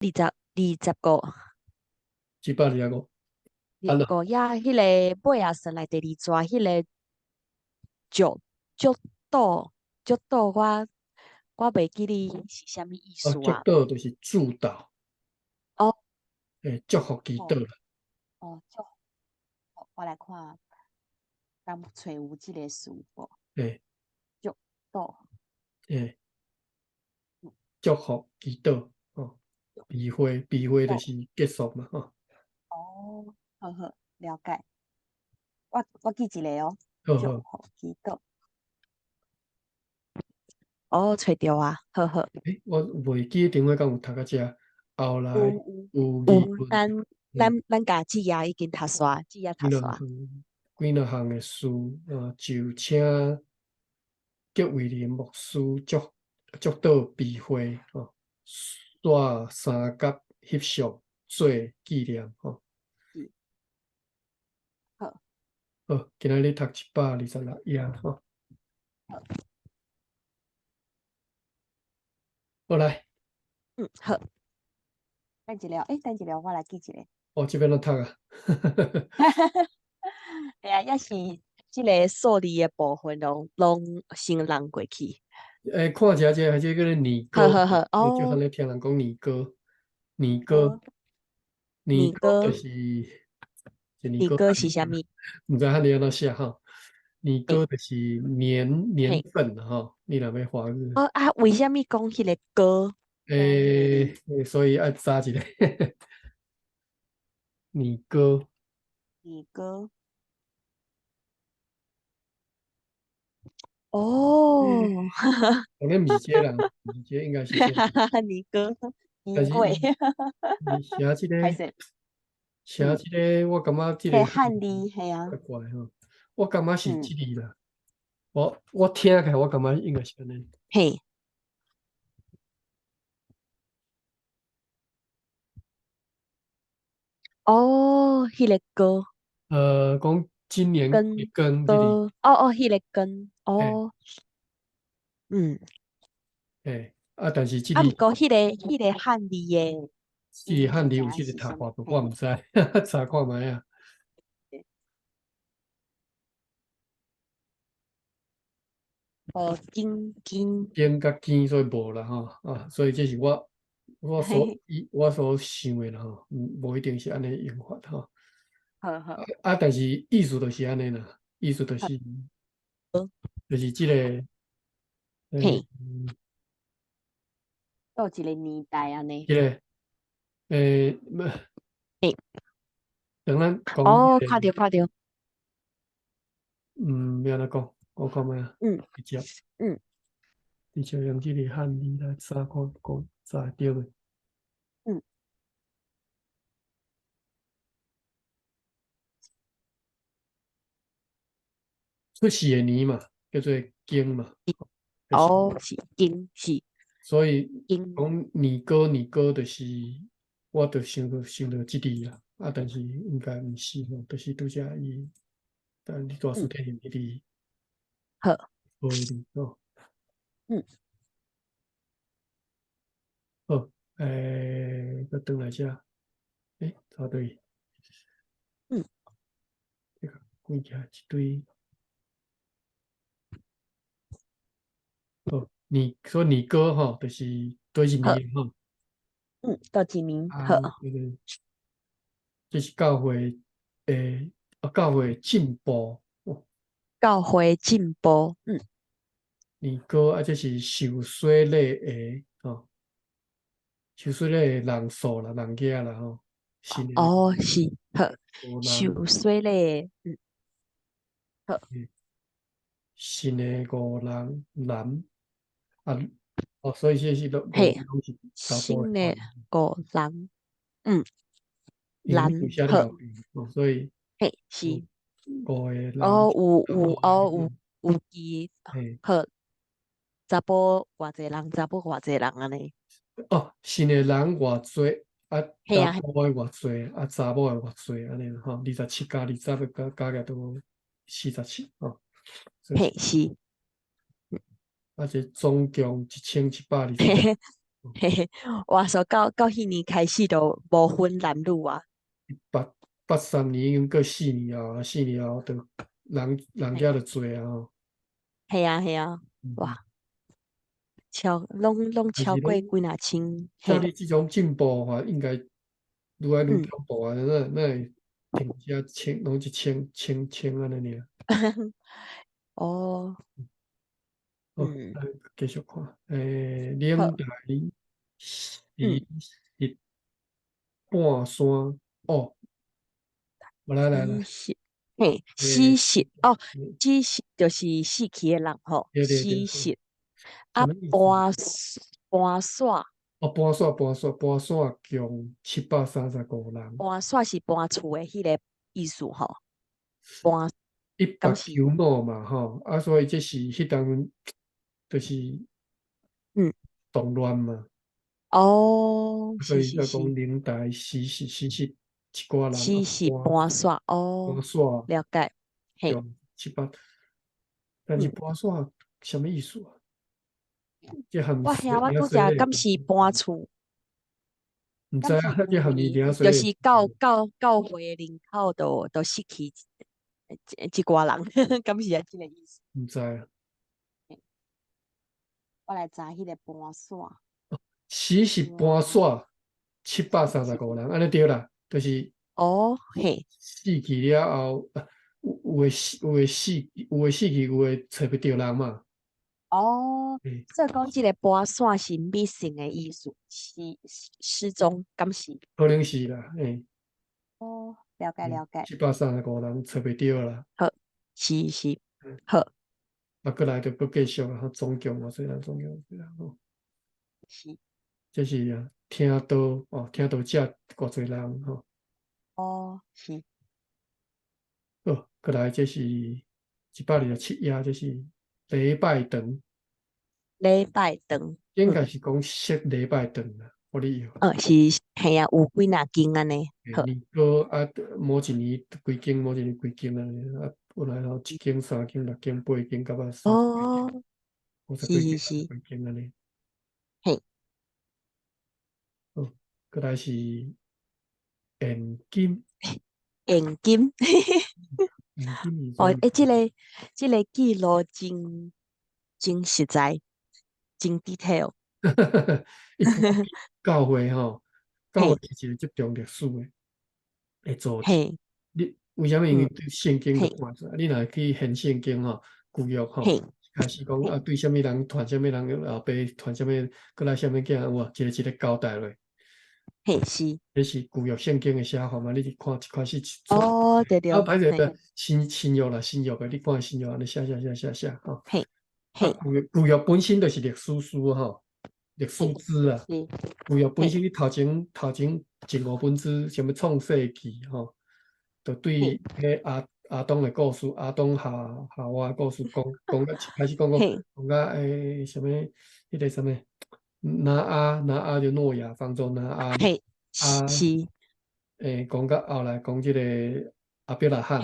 20、25。 125。二十五页，彼个尾仔算來第二逝，彼个祝禱祝禱，我袂記得是啥物意思啊。祝禱就是祝禱。哦。祝福祈禱啦。哦，祝福，我來看，敢揣有這个詞無？祝禱。祝福祈禱，哦，避會避會就是結束嘛，吼。哦，好好，了解。我記一下哦。好。祝福祈禱。哦，揣著啊，好好。我袂記頂擺敢有讀到這，後來有有有，咱共這頁已經讀煞，這頁讀煞。幾若項的事，就請激偉林牧師祝禱避會，吼，煞三甲翕相做紀念，吼。好。好，今仔日讀126頁，吼。好。好來。好。等一下，等一下，我來記一下。哦，這欲按怎讀啊？嘿啊，抑是這个數字的部分攏先弄過去。看起來這個這個年糕，好好好，就按呢聽人講年糕，年糕，年糕就是，年糕是啥物？毋知漢字按怎寫吼？年糕就是年份吼，你若欲華語。哦啊，為啥物講彼个糕？所以愛查一下。年糕。年糕。哦。我咧毋是這人，毋是這應該是這個。年糕，年粿。寫這个，寫這个，我感覺這個。漢字，嘿啊。怪怪吼，我感覺是這字啦。我聽起來，我感覺應該是按呢。嘿。哦，彼个糕。講今年跟跟哦哦，彼个根哦，嗯。啊，但是這啊，毋過彼个漢字的，這个漢字有這個讀法無？我毋知，查看覓啊。哦，金金金佮金，所以無啦吼啊，所以這是我所想的啦吼，無一定是按呢用法吼。好好。啊，但是意思就是按呢啦，意思就是這个，嘿，佗一个年代按呢？這个，等咱講。哦，看著看著。欲按怎講？我看覓啊？直接。直接用這個漢字來查看，講查會著袂？出世的年嘛，叫做庚嘛。哦，是庚是。所以講年糕年糕，就是我就想到這字啦。啊，但是應該毋是吼，就是拄才伊，但你大師聽用彼字。好。無字吼。好，閣轉來遮，查對。這個關起來一堆。好，年，所以年糕吼，就是佗一年吼。佗一年，好。這個，這是教會的，教會進步。教會進步，年糕啊，這是受洗禮的吼，受洗禮的人數啦，人額啦吼。哦，是，好，受洗禮，好。新的五人男啊，哦，所以這是攏嘿，新的五人，男，好，所以，嘿，是。五個人。哦，有哦，有記，好，查埔偌濟人，查埔偌濟人按呢？哦，新的人偌濟，啊，查埔的偌濟，啊，查某的偌濟，按呢吼，27加20加加起來都47吼。嘿，是。啊，這總共1120。嘿嘿，哇，所以到彼年開始就無分男女啊。83年已經過四年啊，四年後就人人遮就濟啊吼。係啊係啊，哇，超攏超過幾若千。像你這種進步的話，應該愈來愈恐怖啊！那會停止千，攏一千千千按呢爾。哦。好，咱繼續看。靈台死屍搬山哦，來來來。嘿，死屍哦，死屍就是死去的人吼，死屍啊，搬搬煞。哦，搬煞搬煞搬煞，共735人。搬煞是搬厝的彼个意思吼，搬。一百九五嘛吼，啊，所以這是彼當陣就是動亂嘛。哦，所以才講靈台死屍死屍一寡人。死屍搬煞哦，搬煞。了解，嘿。七百，但是搬煞啥物意思啊？我聽我拄才敢是搬厝？毋知啊，這含伊領就是教會的人口都失去一寡人，敢是按這個意思？毋知啊。我來查彼個搬煞。死屍搬煞735人，按呢對啦，就是。哦，嘿。死去了後，有的死，有的死，有的死去，有的揣袂著人嘛。哦，所以講這個搬煞是 missing 的意思，是失蹤，敢是？可能是啦，嘿。哦，了解了解。735人揣袂著啦。好，是是，好。啊，閣來就閣繼續啊，總共偌濟人，總共偌濟人吼。是。這是啊，聽道哦，聽道者偌濟人吼。哦，是。好，閣來這是127頁，這是禮拜堂。禮拜堂。應該是講設禮拜堂啦，我理解。是，係啊，有幾若間按呢。年糕啊，某一年幾間，某一年幾間按呢，啊，本來吼一間、三間、六間、八間，到尾三十幾間，50幾間、幾間按呢。嘿。好，閣來是現金。現金。現金哦，欸，這個記錄真真實在，真 detail。教會吼，教會是一個足重歷史的組織。你為啥物？因為對聖經就看出來，你若去研聖經吼，舊約吼，開始講啊，對啥物人傳啥物人後爸傳啥物，閣來啥物囝，有無？一個一個交代落。嘿，是。這是舊約聖經的寫法嘛？你去看一開始哦，對對。啊，歹勢，新約啦，新約的，你看新約按呢寫寫寫寫寫吼。嘿，嘿。舊約本身就是歷史書吼，歷史書啊。舊約本身你頭前前五本書，啥物創世記吼，就對彼亞當的故事，亞當夏娃的故事，講講到一開始講講講到啥物，彼個啥物，拿亞就諾亞方舟拿亞，啊，是。講到後來講這個亞伯拉罕，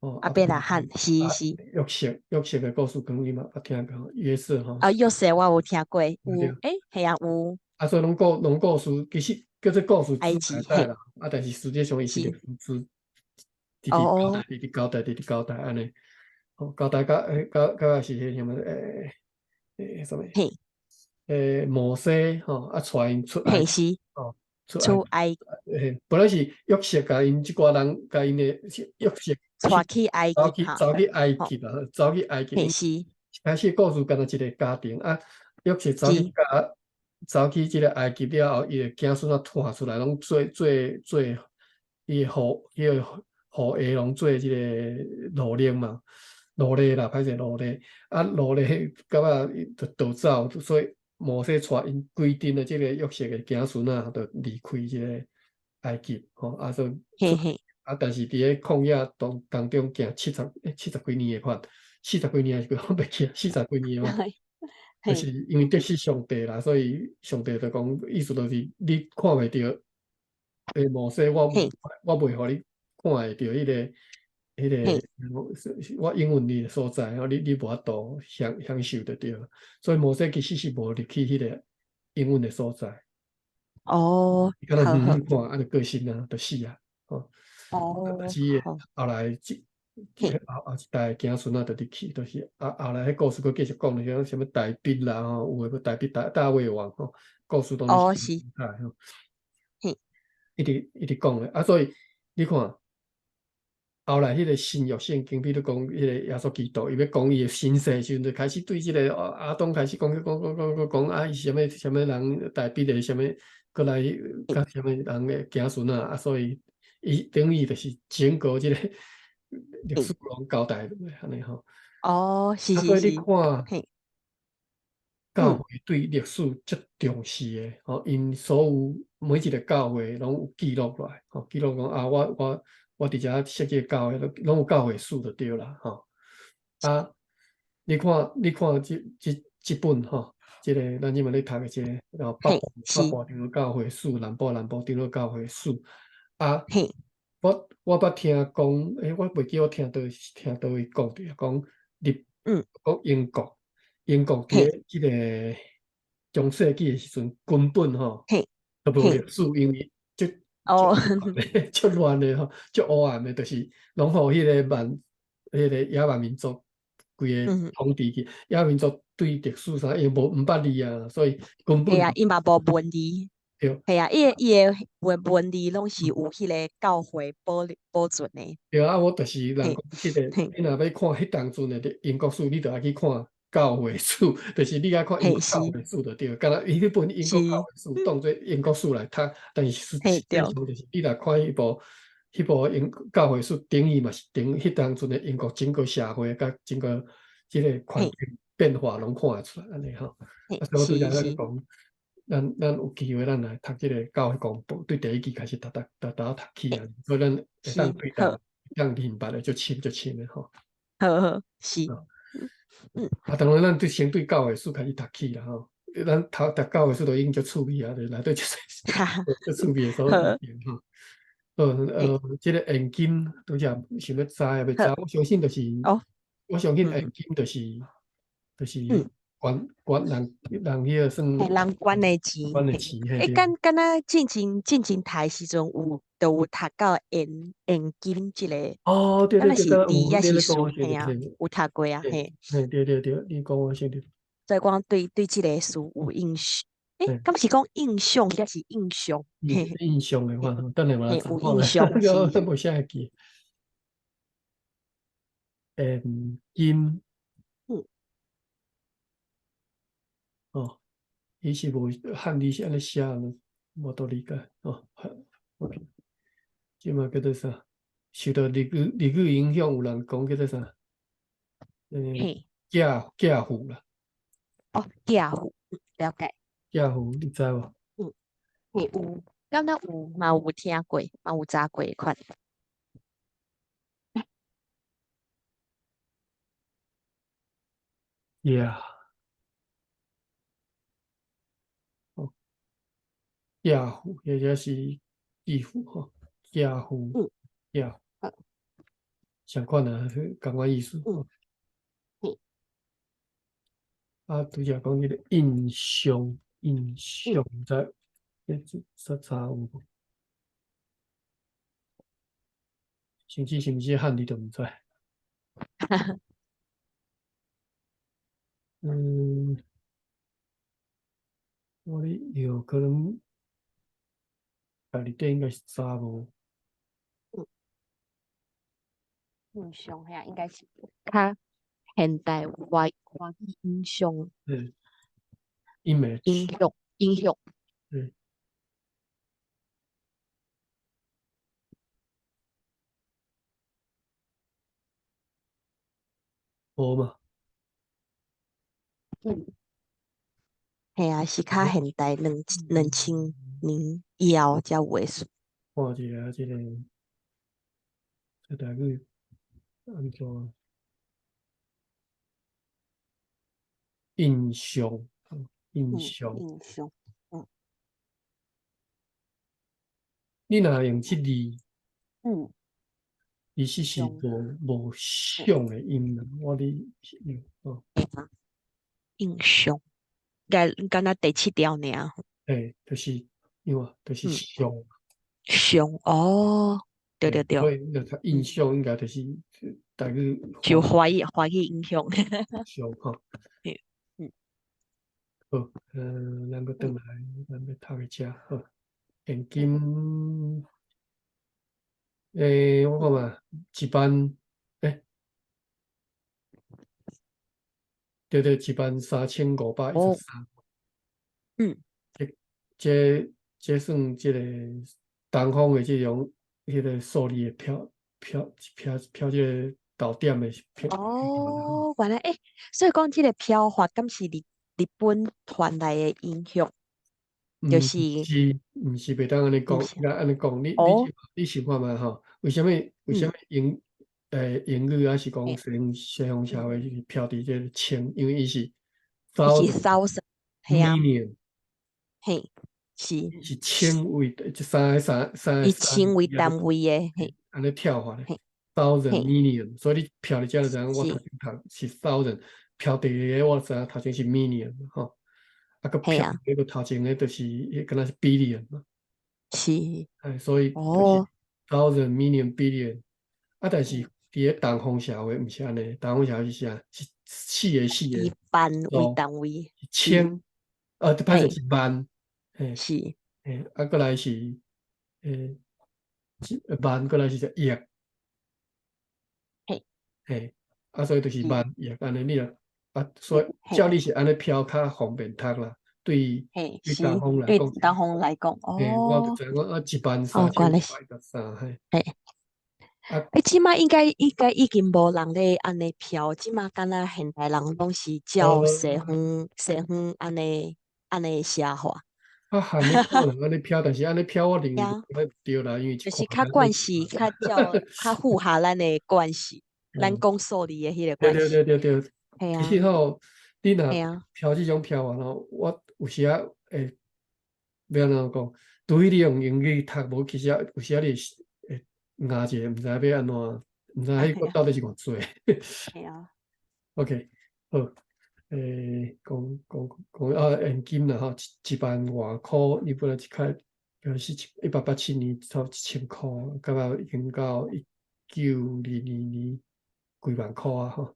哦，亞伯拉罕，是是。約瑟的故事，可能你嘛捌聽過，約瑟吼。啊，約瑟我有聽過，有，欸，係啊，有。啊，所以攏故事，其實叫做故事書內底啦，啊，但是實際上伊是歷史書，直直交代，直直交代，直直交代按呢，吼，交代到欸，到是彼啥物啥物？摩西吼，啊，帶𪜶出埃及，哦，出埃及，嘿，本來是約瑟共𪜶這寡人，共𪜶的約瑟帶去埃及，走去埃及啊，走去埃及。開始故事敢若一個家庭啊，約瑟走去家，走去這個埃及了後，伊的子孫仔拖出來，攏做做做伊的後，彼個後裔攏做這個奴隸嘛，奴隸啦，歹勢奴隸，啊，奴隸到尾就逃走，所以摩西帶𪜶規陣的這個約瑟的子孫仔，就離開這個埃及，吼，啊，所以啊，但是佇咧曠野當中行70幾年的款，四十幾年還是幾，我袂記，四十幾年的款，就是因為得失上帝啦，所以上帝就講，意思就是你看袂著，摩西，我袂予你看會著彼個，我應允你的所在，你無法度享受就對。所以摩西其實是無入去彼個應允的所在。哦，敢若好好遠遠看，啊就過身啊，就死啊，吼。哦，是好，後來這後後一代子孫仔就入去，就是後後來彼故事閣繼續講，就是講啥物大衛啦吼，有的閣大衛大大衛王吼，故事當哦是，吼，一直一直講的啊，所以你看後來彼個新約聖經，比如講彼個耶穌基督，伊欲講伊的身世的時陣，就開始對這個亞當開始講講講講講講啊，伊是啥物啥物人大衛的啥物，閣來佮啥物人的子孫仔啊，所以伊等於就是整個這個歷史攏交代落來按呢吼。哦，是啊，所是以你看，是，教會對歷史足重視的，吼，𪜶所有每一個教會攏有記錄落來，吼，記錄講啊，我佇遮設這個教會，攏有教會史就對啦，吼。啊，你看，你看這這這本吼，這個咱這擺咧讀的這個，然後北部北部長老教會史，南部南部長老教會史，啊，我捌聽講，欸，我袂記我聽佗聽佗位講著，講入講英國，英國佇咧這個中世紀的時陣，根本吼都無歷史，因為足足亂的吼，足黑暗的，就是攏予彼個蠻彼個野蠻民族規個統治去，野蠻民族對歷史啥伊無毋捌字啊，所以根本嘿啊，伊嘛無文字。對。嘿啊，伊的伊的文文字攏是有彼個教會保保存的。對啊，我就是人講這個，你若欲看彼當陣的英國史，你就愛去看教會史，就是你愛看英國教會史就對。敢若伊彼本英國教會史當做英國史來讀，但是實際上就是你若看彼部彼部英教會史，等於嘛是等於彼當陣的英國整個社會佮整個這個環境變化攏看會出來按呢吼。啊，所以我拄才咧講。咱咱有機會，咱來讀這個教會公報，對第一季開始讀讀讀讀讀起啊，所以咱會當對當當明白的足深足深的吼。好好是，嗯。啊，當然咱對先對教會史開始讀起啦吼，咱讀讀教會史都已經足趣味啊，內底足足趣味的所在吼。這個現金拄才想欲知欲知，我相信就是，我相信現金就是就是。捐捐人人彼個算，人捐的錢，捐的錢。欸，敢敢若進前進前讀的時陣有，就有讀到現現金這個。哦，對對對，是字抑是數，嘿啊，有讀過啊，嘿。嘿，對對對，你講我先對。所以講對對這個詞有印象，欸，敢是講印象抑是印象？印象的話，等下我來有印象，是。無啥會記。現金。哦，伊是無漢字是按呢寫，無多理解哦。OK，這馬叫做啥？受到日語日語影響，有人講叫做啥？嗯，寄寄付啦。哦，寄付，了解。寄付，你知無？嗯，嘿有，敢若有嘛有聽過，嘛有知過款。 Yeah。寄付，或者是寄付吼，寄付，寄付，相款啊，仝款意思。啊，拄才講彼個印象，印象，毋知彼這查有無？甚至是毋是漢字都毋知。嗯，我咧有可能。家己底應該是查無。印象遐應該是較現代華華語印象。嗯，image。影響影響。嗯。無嘛？嗯。嘿啊，是較現代兩兩千年以後才有的事。看一下這個，這台語按怎？印象，印象。印象，嗯。你若用這字，其實是無無像的音啦。我咧用哦。印象。該敢若第七條爾。嘿，就是因為就是上。上哦，對對對。所以你讀印象應該就是台語。就華語華語影響。上吼。嗯。好，咱閣轉來，咱欲讀一遮好。現金，我講嘛，一萬，對對，13,513。嗯。這算這個東方的這種彼个數字的飄飄飄飄這个逗點的飄。哦，原來所以講這个飄法敢是日本傳來的影響？就是毋是，毋是袂當按呢講，按呢講，你想看覓吼？為啥物英語還是講西方社會是飄佇這个千？因為伊是 thousand million，嘿，是是千為三個三三個以千為單位的，嘿，按呢跳法咧，thousand million，所以你飄佇遮就知影我頭前讀是 thousand，飄第二个我知影頭前是 million 吼。啊，閣飄彼個頭前个就是，敢若是 billion 嘛。是。所以就是 thousand million billion。啊，但是佇咧東方社會毋是按呢，東方社會是啥？是四個四個。以萬為單位。千，歹勢是萬。嘿。是。嘿，啊，閣來是，萬，閣來是一億。嘿。嘿，啊，所以就是萬億按呢，你若。啊，所以照你是按呢飄較方便讀啦，對對東方來講，對東方來講，哦，我就知我啊13,513，嘿。嘿。啊，這擺應該已經無人咧按呢飄，這擺敢若現代人攏是照西方按呢寫法。啊，韓咧可能按呢飄，但是按呢飄我認為毋對啦，因為就是較慣勢，較照較符合咱的慣勢，咱講數字的彼个慣勢。對對對對對。其實吼，你若飄這種飄法吼，我有時仔會欲按怎講？除非你用英語讀，無其實有時仔你會挾一下，毋知影欲按怎，毋知影彼個到底是偌濟。係啊。 OK，好，講講講啊，現金啦吼，一萬外箍，伊本來一開是1887年差不多1000箍，到尾已經到1922年幾萬箍啊吼。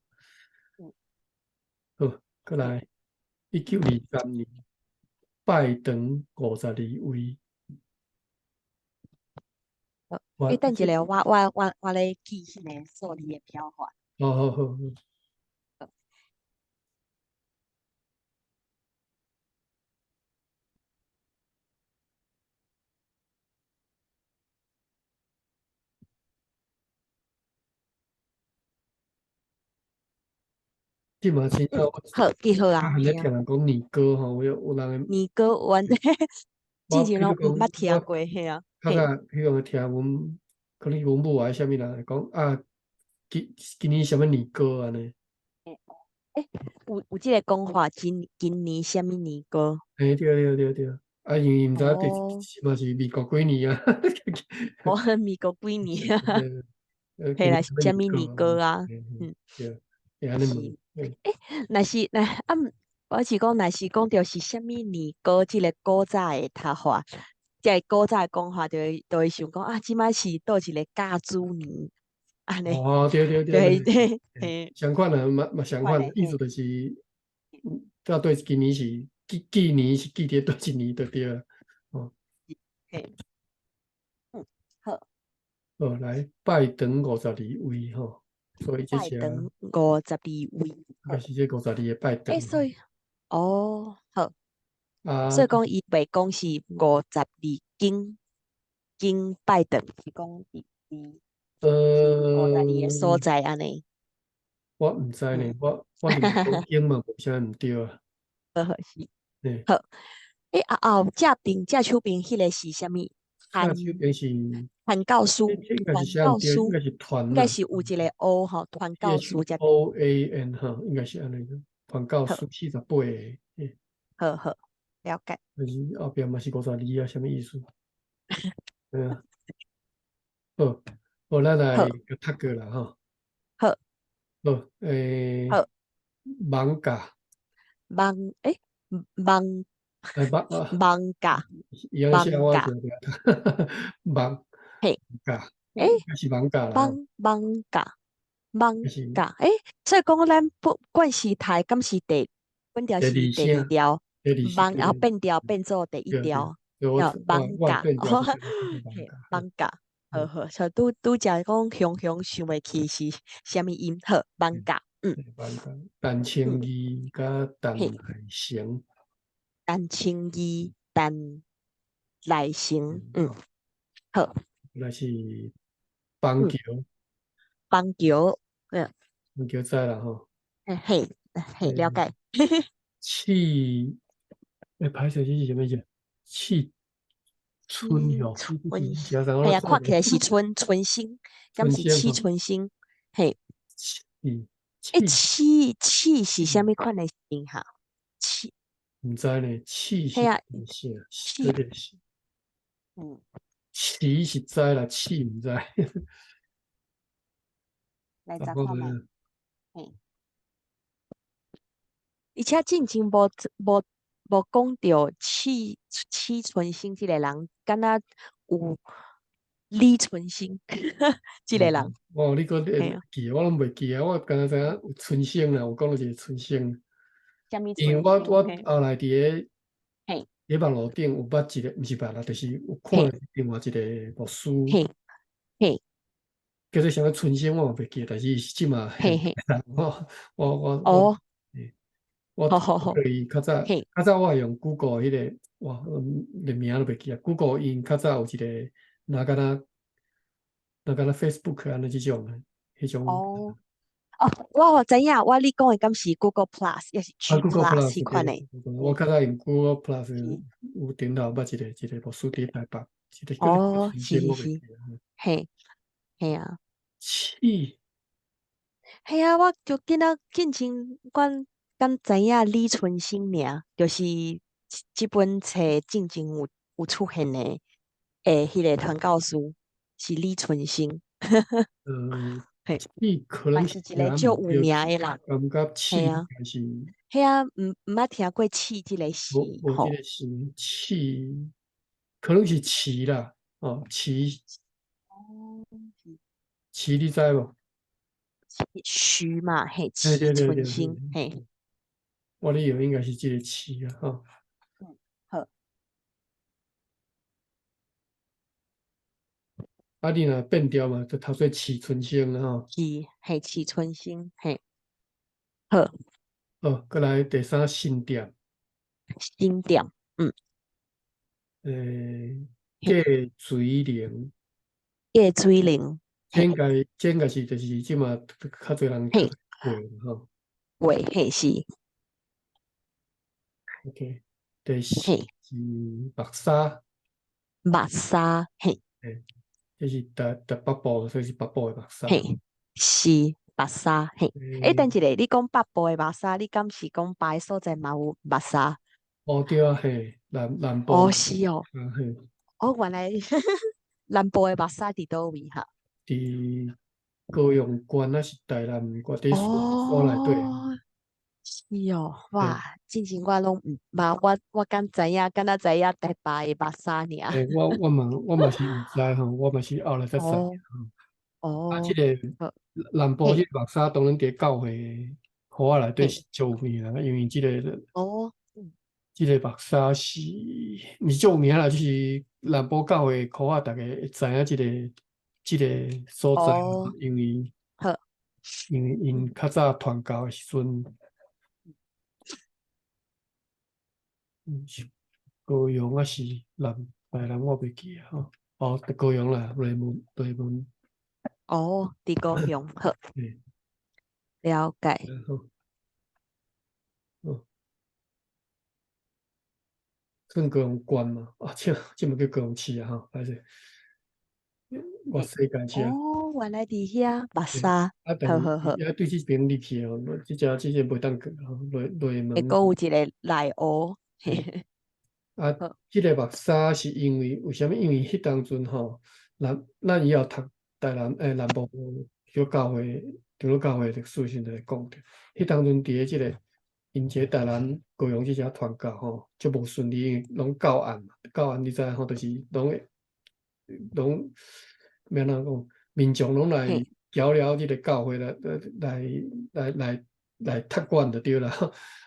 好，閣來，1923年，拜堂52位。你等一下，我咧記彼个數字的飄法。好好好好。這嘛真正，好，記好啊。較罕咧聽人講年糕吼，有人年糕，阮之前攏毋捌聽過，嘿啊。較早彼個聽阮，可能阮母還是啥物人講啊，今年啥物年糕按呢？有這个講法，今年啥物年糕？嘿，對對對對，啊，因為毋知影是嘛是民國幾年啊？哦，民國幾年啊？嘿啦，啥物年糕啊？嗯，對，會按呢問。若是若啊，我是講，若是講著是啥物年糕，這个古早的讀法，這个古早的講法，就會想講啊，這擺是佗一个甲子年，按呢。哦，對對對對對，相款啊，嘛相款，意思就是，到底今年是紀年是記佇佗一年就對了，哦。嘿。好。好，來拜堂52位吼。所以這是拜堂52位，應該是這52個拜堂。所以哦，好。啊，所以講伊袂講是52間拜堂，是講佇52個所在按呢。我毋知呢，我認為講間嘛無啥毋對啊。好好是。好。啊，這邊這手邊彼个是啥物？這手邊是傳教士，傳教士應該是團，應該是有一個 O 吼，傳教士這 O A N 吼，應該是按呢，傳教士48個。好好，了解。但是後壁嘛是52啊，啥物意思？對啊。好，好，咱來閣讀過啦吼。好。好，好。艋舺。艋，網哎，網啊，網架，伊按呢寫網架，我就網架，是網架啦，網網架，網是架，所以講咱不管是台，敢是第，本調是第二調，網然後變調變做第一調，叫網架，嘿，網架，好好，所以拄拄才講雄雄想袂起是啥物音，好，網架，嗯，網架，陳清義佮陳來成，陳清義、陳來成，嗯，好，那是邦橋，邦橋，嗯，邦橋知啦吼，嘿，嘿，了解。刺，歹勢，這是啥物字？刺春哦，春，係啊，看起來是春春生，敢是刺春生？嘿，刺，刺刺是啥物款的姓哈？刺，毋知呢，刺是啥？刺，嗯，刺是知啦，刺毋知。來查看覓。嘿，而且進前無無無講著刺刺春生這个人，敢若有李春生這个人。哦，你閣會記，我攏袂記啊！我敢若知影有春生啦，有講著一个春生。因為我後來佇个佇網路頂有捌一个，毋是捌啦，就是有看另外一个牧師，叫做啥物春生，我嘛袂記，但是伊是這馬我我我哦，我對伊較早較早我會用 Google 彼個，哇，連名都袂記啊。Google 𪜶較早有一個，若敢若若敢若 Facebook 按呢這種的，彼種。哦，哦，我知影，我你講的敢是 Google Plus，抑是 G Plus 彼款的。我較早用 Google Plus 有頂頭捌一個一個牧師佇台北，一個哦，是是是，嘿，嘿啊。刺。嘿啊，我就見仔進前阮敢知影李春生爾，就是這本冊進前有有出現的，彼個傳教士是李春生。嘿，可能是一個足有名的人。感覺刺是。嘿啊，毋毋捌聽過刺這個詞吼。無這個詞，刺可能是刺啦，哦，刺。哦。刺你知無？徐嘛，嘿，徐春生，嘿。我咧用應該是這個刺啊，吼。嗯，好。啊，你若變調嘛，就讀做刺春生啦，吼。是，嘿，刺春生，嘿。好。好，閣來第三新店。新店，嗯。過水靈。過水靈。這應該，這應該是就是這馬較濟人過吼。過，嘿是。 OK，第四是目沙。目沙，嘿。這是台台北部，所以是北部的目沙。嘿，是目沙，嘿。等一下，你講北部的目沙，你敢是講別个所在嘛有目沙？哦，對啊，嘿，南南部。哦，是哦。啊嘿。哦，原來南部的目沙佇佗位哈？佇高雄縣抑是台南縣，佇山內底。哦，是哦，哇，進前我攏毋捌，我我敢知影，敢若知影台北的目沙爾。我我嘛我嘛是毋知吼，我嘛是後來才知。哦。啊，這個南部這個目沙當然佇教會箍仔內底是足有名啦，因為這個哦，這個目沙是毋是足有名啦，就是南部教會箍仔，逐家會知影這個。這個所在，因為因為𪜶較早傳教的時陣，是高雄抑是南台南，我袂記啊吼。哦，佇高雄啦，雷門雷門。哦，佇高雄，好。了解。好。哦。算高雄縣嘛？啊，這這嘛叫高雄市啊吼，歹勢。我世界車。哦，原來佇遐目沙，啊，但好好好。是啊，對這邊入去哦，這隻這隻袂當過吼，內內門。會閣有一個內湖。啊，這個目沙是因為為啥物？因為彼當陣吼，咱咱以後讀台南南部小教會長老教會歷史時陣會講著，彼當陣佇咧這個 𪜶這個台南高雄這遮傳教吼，足無順利，攏教案嘛，教案你知吼，就是攏會攏欲按怎講，民眾攏來攪了這個教會來來來來來託管就對啦，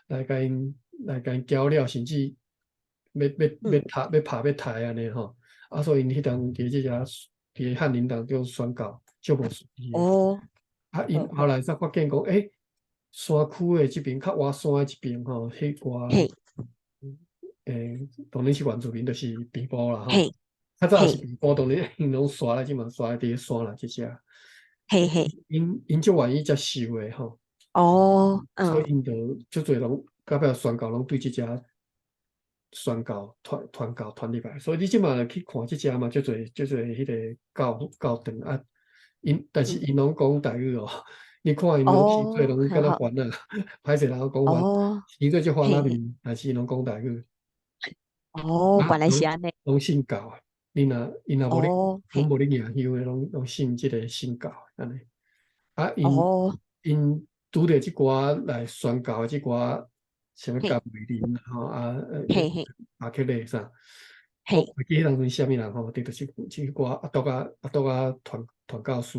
來共𪜶來共𪜶攪了，甚至欲欲欲拍欲拍欲刣按呢吼，啊，所以𪜶彼當佇這遮佇翰林當中宣教足無順利。啊，𪜶後來才發現講，欸，山區的這邊較倚山的這邊吼，彼寡，當然是原住民，就是平埔啦吼。較早是平埔，當然𪜶攏徙來這嘛，徙來佇山內這遮。𪜶𪜶足願意接受的吼。所以𪜶就足濟攏到尾宣教攏對這遮宣教傳傳教傳入來。所以你這馬去看這遮嘛，足濟足濟彼個教教堂啊，𪜶但是𪜶攏講台語哦。你看𪜶攏生做攏敢若番仔，歹勢人講番，生做這番仔面，但是𪜶攏講台語。哦，原來是按呢。攏信教的，𪜶若𪜶若無咧，攏無咧迎香的，攏攏信這個神教按呢。啊，𪜶𪜶拄著這寡來宣教的這寡啥物甘慧林吼啊，阿克禮啥，我袂記彼當陣啥物人吼，就是這寡阿篤仔阿篤仔傳傳教士。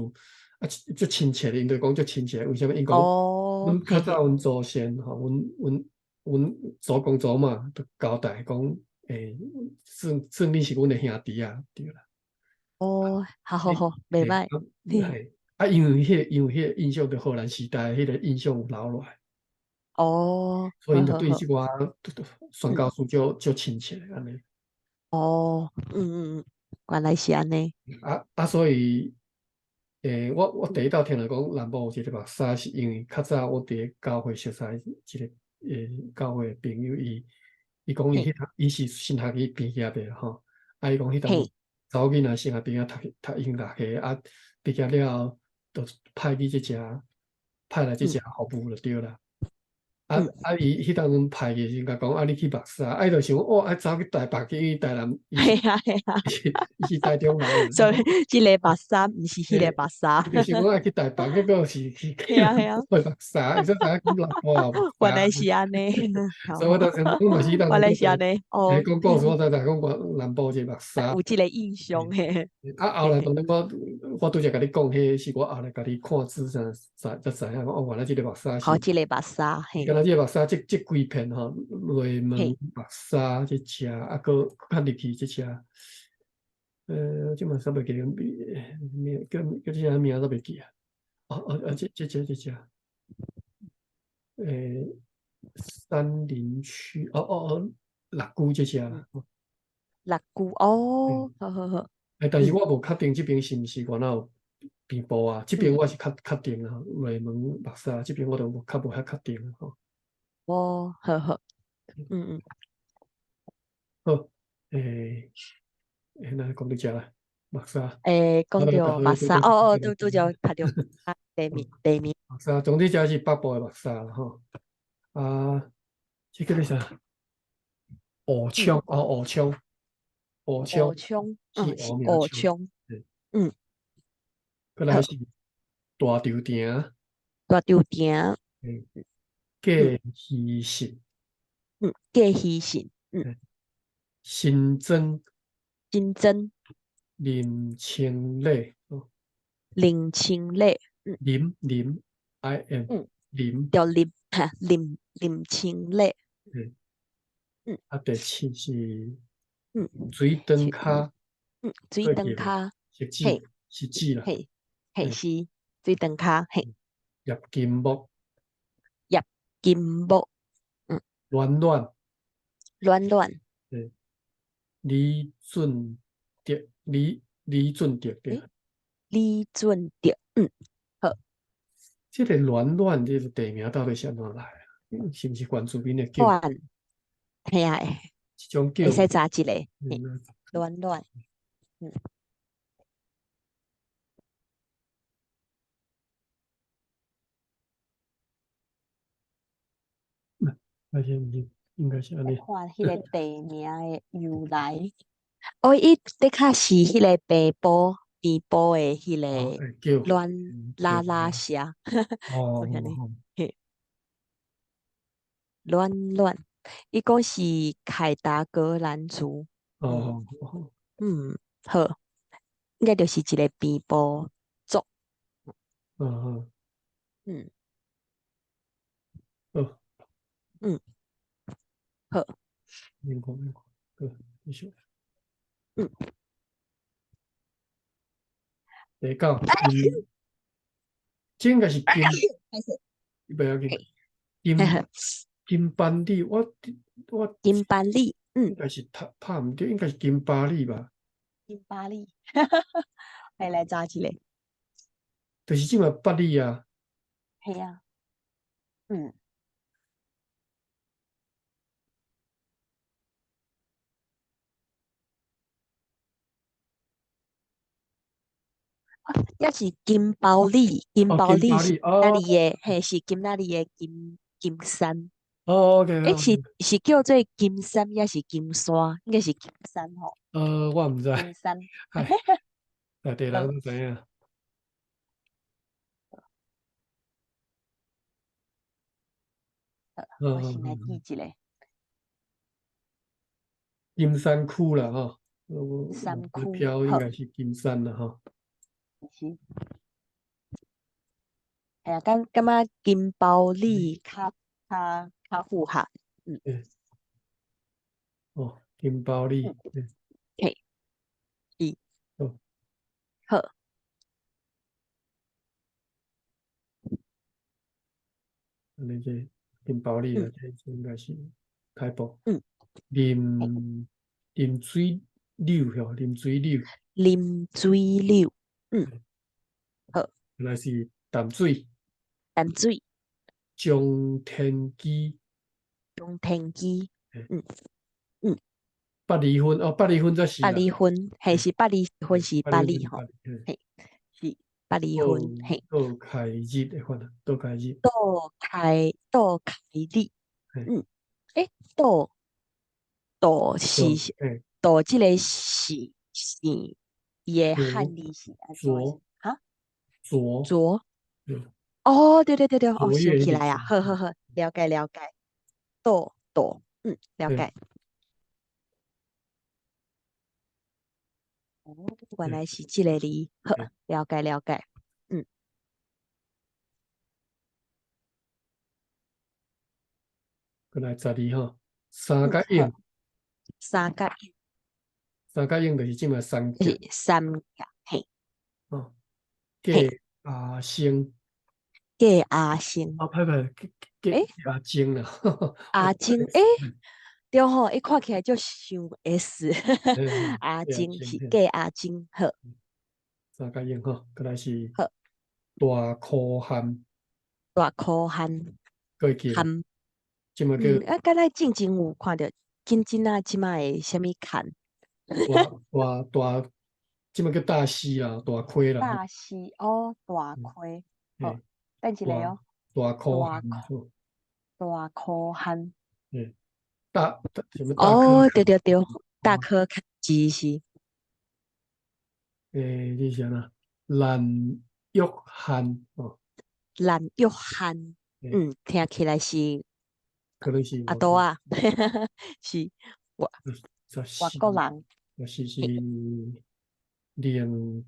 啊，足親切，𪜶就講足親切，為啥物？𪜶講，阮較早阮祖先吼，阮阮阮祖公祖媽都交代講，欸，算算你是阮的兄弟啊，對啦。哦，好好好，袂歹。嘿，啊，因為彼個因為彼個印象，就荷蘭時代彼個印象有留落來。所以𪜶就對這寡宣教士足足親切按呢。哦，嗯嗯嗯，原來是按呢。啊啊，所以。欸，我我第一道聽人講南部有一個目屎，是因為較早我佇咧教會熟似一個欸教會的朋友，伊伊講伊彼伊是神學院畢業的吼，啊伊講彼當查某囡仔神學畢業讀讀音樂系，啊畢業了後就派去這遮派來這遮服務就對啦。啊啊！伊彼當陣派去時，共講啊，你去目屎，啊伊就想哦，愛走去台北去，因為台南，係啊係啊，伊是台中人，所以這個目屎毋是彼個目屎。伊就想講愛去台北，結果是去去目屎，伊才知影講南部。原來是按呢，所以我當時我嘛是當時原來是按呢，哦。講故事我才知講講南部這個目屎。有這個印象嘿。啊，後來當然我我拄才共你講，彼是我後來家己看書才才知影講哦，原來這個目屎是。好，這個目屎嘿。敢若這個目屎，這這規片吼，內門目屎這遮，啊，閣較入去這遮，這嘛煞袂記得名，叫叫啥名都袂記啊。哦哦啊，這這這這遮，山林區，哦哦哦，六龜這遮啦。六龜哦，好好好。欸，但是我無確定這邊是毋是原來有平埔啊？這邊我是較確定啊，內門目屎這邊我都無較無遐確定吼。哦，好好，嗯嗯。好，欸，欸，那講到遮啦，目屎。欸，講著目屎，哦哦，拄拄著讀著地名地名。目屎，總之這是北部的目屎啦吼。啊，這叫做啥？烏槍哦，烏槍，烏槍，烏槍，嗯，是烏槍，嗯。閣來是大稻埕，大稻埕，嗯，過魚信，嗯，過魚信，嗯，新莊，新莊，林清禮，林清禮，嗯，林林 I M，林，叫林哈林林清禮，嗯，嗯，啊，第七是，水燈跤，嗯，水燈跤，是指是指啦。嘿，嘿是水燈跤，嘿。葉金木，葉金木，嗯。暖暖，暖暖。對，李俊德，李李俊德對。李俊德，嗯，好。這個暖暖這個地名到底是按怎來啊？是毋是原住民的叫？暖，嘿啊，這種叫。會使查一下，暖暖，嗯。而且毋是，應該是按呢。看彼個地名的由來。哦，伊的確是彼個平埔平埔的彼個暖拉拉社。哦，嘿。暖暖，伊講是凱達格蘭族。哦，哦。嗯，好，應該就是一个平埔族。好。好。明白明白，好，繼續。第九，這應該是金，不要緊，金金班里，我金班里，應該是讀拍毋對，應該是金巴里吧？金巴里，來查一下。就是這馬八里啊。係啊。抑是金包里，金包里是今仔日的，嘿，是今仔日的金山。哦，OK。欸，是叫做金山，抑是金山？應該是金山吼。我毋知。金山。內地人都知影。我先來記一下。金山區啦，吼。山區。標應該是金山啦，吼。是。哎呀，感覺金包里較符合。哦，金包里。嘿。是。好。好。按呢這金包里啊，這應該是開播。啉水柳吼，啉水柳。啉水柳。好。原來是淡水。淡水。中天基。中天基。八里分哦，八里分才是。八里分，嘿，是八里分是八里吼，嘿，是八里分，嘿。倒開日的款，倒開日。倒開日。欸，倒倒是倒這个是是伊的漢字是按怎？哈？卓卓。哦，對對對對，哦，想起來啊，好好好，了解了解。倒倒，了解。哦，原來是這个字，好，了解了解。過來12吼，三角影。三角影。三角影就是這馬三角。三角，嘿。哦，嫁阿星。嫁阿星。啊，歹歹，嫁阿晶啦。阿晶，欸，對吼，伊看起來就像 S。阿晶是嫁阿晶，好。三角影吼，過來是好。大箍漢。大箍漢。過去。漢。這馬叫。啊，敢若進前有看著金針仔這馬的啥物崁？大大大，這馬叫大溪啦，大溪啦。大溪哦，大溪。好，等一下哦。大箍漢。大箍漢。大什麼？哦，對對對，大科是是。欸，這是啥啦？蘭玉漢哦。蘭玉漢，聽起來是。可能是阿多啊，是外外國人。是龍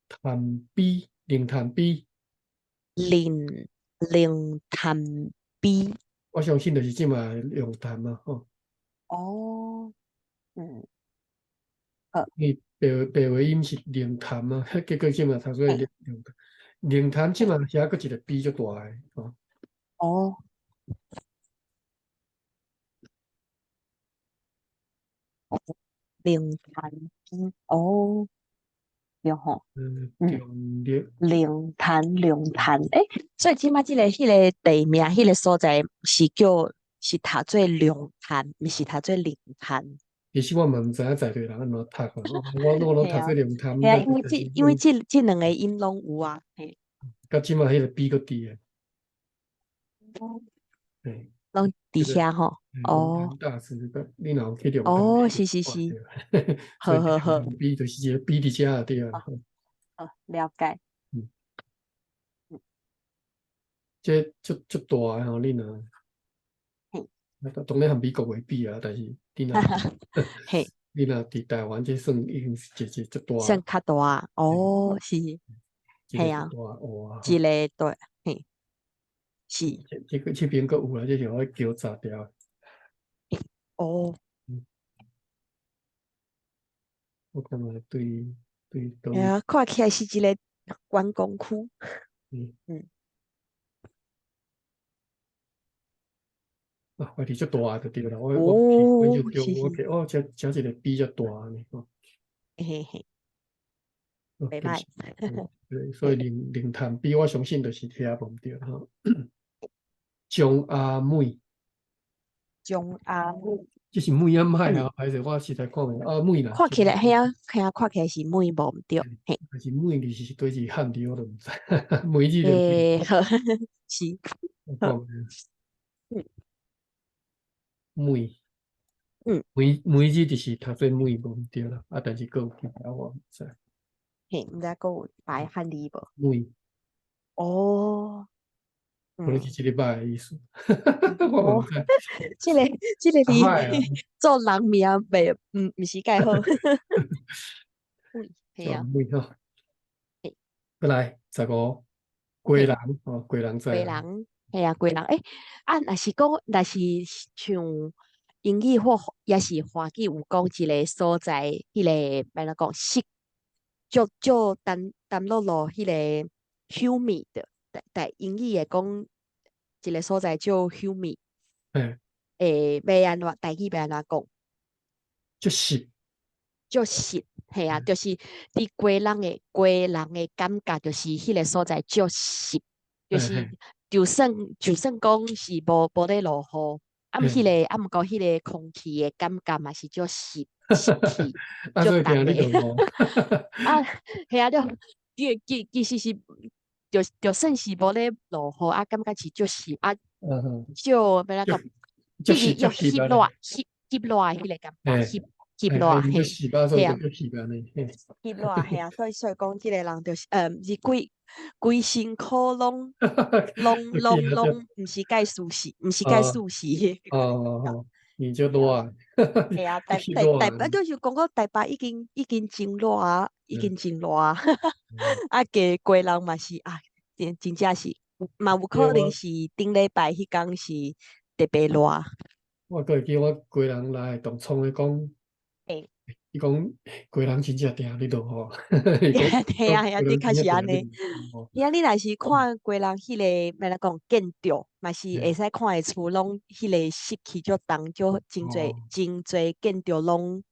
潭陂，龍潭陂。龍潭陂。我相信就是這馬龍潭啊，吼。哦，伊白白話音是龍潭啊，結果這馬讀做龍潭。龍潭這馬遐閣一個陂足大个，吼。哦。龍潭陂，哦，對吼。龍潭，龍潭，欸，所以這馬這个彼个地名，彼个所在是叫是讀做龍潭，毋是讀做龍潭。其實我嘛毋知影在地人按怎讀啊，我攏讀做龍潭。嘿啊，因為這兩个音攏有啊。嘿。佮這馬彼個陂閣佇个。嘿。攏佇遐吼，哦。大師，你若有去龍潭？哦，是是是。好好好。陂就是一個陂佇遮對啊。好，了解。這足足大个吼，你若。當然和美國袂比啊，但是你若你若佇台灣，這算已經是一個足大，算較大哦，是，嘿啊，一個大，嘿，是。這個這邊閣有啦，這是我叫炸掉。哦。我感覺對對。嘿啊，看起來是一個觀光區。啊，問題足大就對啦，我去就對，我去哦，這這一個比較大呢，吼。嘿嘿。袂歹。對，所以靈潭比我相信就是遐無毋對吼。張阿妹。張阿妹。這是妹啊歹啊，歹勢我實在看袂啊妹啦。看起來嘿啊，嘿啊，看起來是妹無毋對，嘿。還是妹字是對字漢字我都毋知，妹字就。欸，好，是。妹，妹妹字就是讀做妹無毋對啦，啊，但是閣有其他我毋知。嘿，毋知閣有別漢字無？妹。哦。可能是這個歹的意思。我毋知。這個字做人名袂，毋是介好。嘿啊。妹吼。過來15，雞人吼，雞人知。雞人。嘿啊，雞人，欸，啊，若是講，若是像英語或抑是華語有講一個所在，彼個欲按怎講，濕，足足澹澹漉漉，彼個 humid 台台英語會講一個所在叫 humid，欸，欲按怎台語欲按怎講？足濕，足濕，嘿啊，就是佇雞人的感覺，就是彼個所在足濕，就是就算講是無咧落雨，啊，彼個啊，毋過彼個空氣的感覺嘛是足濕濕氣，足重的。啊，嘿啊，就其實是就算是無咧落雨，啊，感覺是足濕啊，少欲按怎講，就是又翕熱翕翕熱彼個感覺，翕翕熱嘿，嘿啊，翕熱嘿啊，所以講這個人就是，是規身軀攏毋是介舒適，毋是介舒適。哦，你就熱。嘿啊，台台台北就是講講台北已經真熱啊，已經真熱啊，啊，加雞人嘛是啊，真正是，嘛有可能是頂禮拜彼工是特別熱。我閣會記我雞人來當創咧講。伊講雞人真正定咧落雨。嘿啊嘿啊，的確是按呢。嘿啊，你若是看雞人彼個欲按怎講建築，嘛是會使看會出攏彼個濕氣足重，足真濟真濟建築攏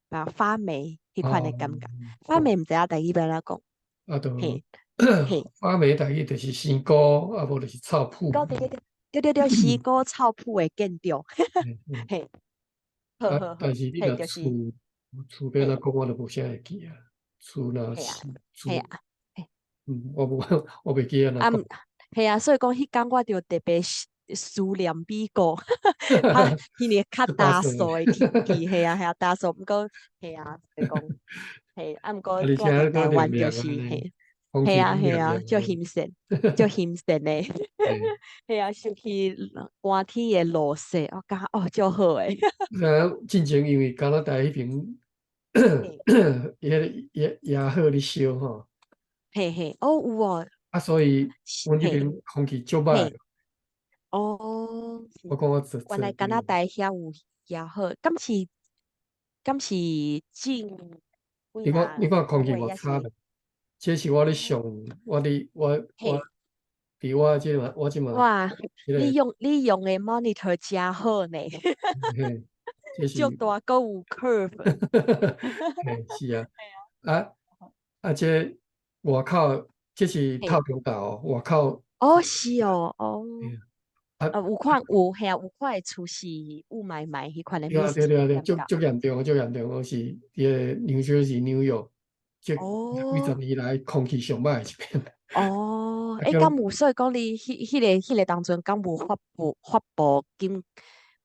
啊發霉彼款的感覺。發霉毋知影台語欲按怎講。啊，就發霉台語就是生菇，啊無就是臭腐。對對對對對對，生菇臭腐的建築。嘿。啊，但是你若厝邊若講，我就無啥會記啊。厝若是厝，我袂記按怎講。嘿啊，所以講彼工我就特別思念美國，啊，彼個較焦燥的天氣，嘿啊嘿啊，焦燥，毋過嘿啊，就講嘿，啊，毋過住佇台灣就是嘿，嘿啊嘿啊，足欣羨，足欣羨的，嘿啊，想起寒天的落雪，我感覺哦，足好的。啊，進前因為加拿大彼邊，彼個野火咧燒吼。嘿嘿，哦有哦。啊，所以阮這邊空氣足歹。哦。我講我原來加拿大遐有野火，敢是近？你看空氣偌差的，這是我咧上，我咧我我佇我這嘛，我這嘛。哇！你用的 monitor 誠好呢。嘿，這是。足大閣有 curve。嘿，是啊。啊啊！這外口，這是透中島外口。哦，是哦，哦。啊，有看有嘿啊，有看會出是霧霾霾彼款的。對啊對對對，足嚴重，足嚴重，我是佇個 New Jersey 紐約，這幾十年來空氣上歹的一遍。哦，欸，敢有所以講你彼個當陣敢有發布警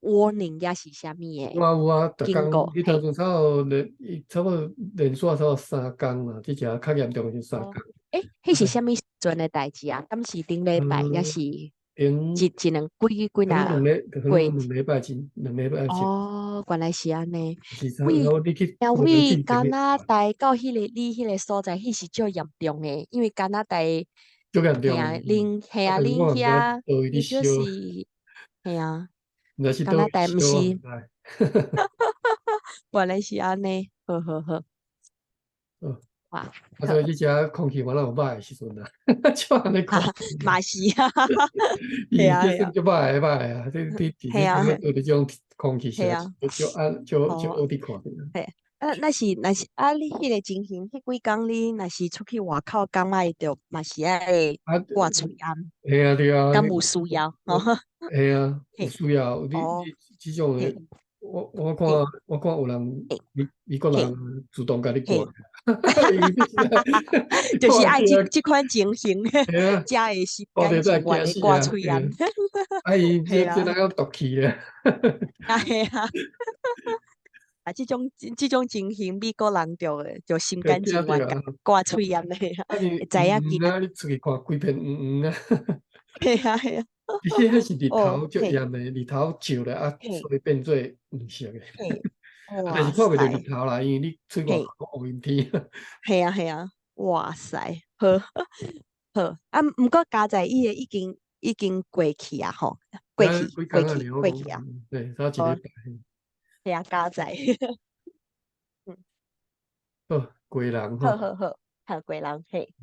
warning 抑是啥物的？有啊有啊，逐工彼當陣差不多連續差不多3工啦，這只較嚴重是3工。欸，彼是啥物時陣的代誌啊？敢是頂禮拜抑是？頂一一兩幾幾若可能可過能2禮拜前，2禮拜前。哦，原來是按呢。是啥？為然後你去因為加拿大到彼個你彼個所在，彼是足嚴重的，因為加拿大，足嚴重。嘿啊，恁嘿啊，恁遐，伊就是，嘿啊，加拿大毋是，原來是按呢，好好好。哇！啊，所以你遮空氣原來有歹的時陣啊，就按呢看。嘛是啊，伊這算足歹的歹啊！你你佇你佇這種空氣下，就按就就烏佇看著。嘿，啊，若是啊，你彼個情形，彼幾工你若是出去外口，感覺著嘛是愛掛喙罨。嘿啊，對啊。敢有需要？嘿啊，有需要。你你這種的，我看有人美國人主動共你掛。就是愛這款情形，才會心甘情願的掛喙罨。啊，伊這那個毒氣咧。啊，嘿啊。啊，這種情形，美國人就心甘情願掛喙罨的，會知影見。你出去看規片黃黃啊。嘿啊嘿啊。其實彼是日頭足炎的，日頭照咧啊，所以變做黃色的。但是看袂著日頭啦，因為你出外口烏陰天。嘿啊嘿啊，哇塞，好，好啊，毋過佳哉伊個已經過去啊吼，過去過去過去啊。對，差一禮拜。嘿啊，佳哉。嗯。好，過人吼。好好好，好過人嘿。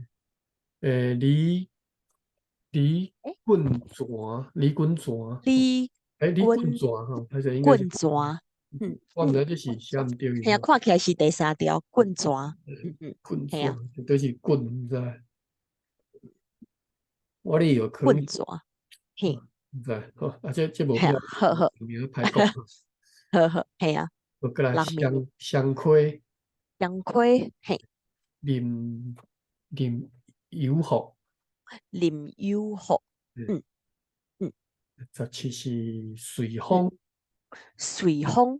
李棍泉，李棍泉。李李棍泉吼，還是應該棍泉。嗯，我毋知這是寫毋對。嘿啊，看起來是第三條棍泉。嗯嗯，棍泉，都是棍，毋知。我咧有可能。棍泉，嘿。毋知，好，啊，這無必要，好好。名歹講。好好，嘿啊。好，過來雙溪。雙溪，嘿。林有福。林有福，嗯嗯。17是隨風。隨風，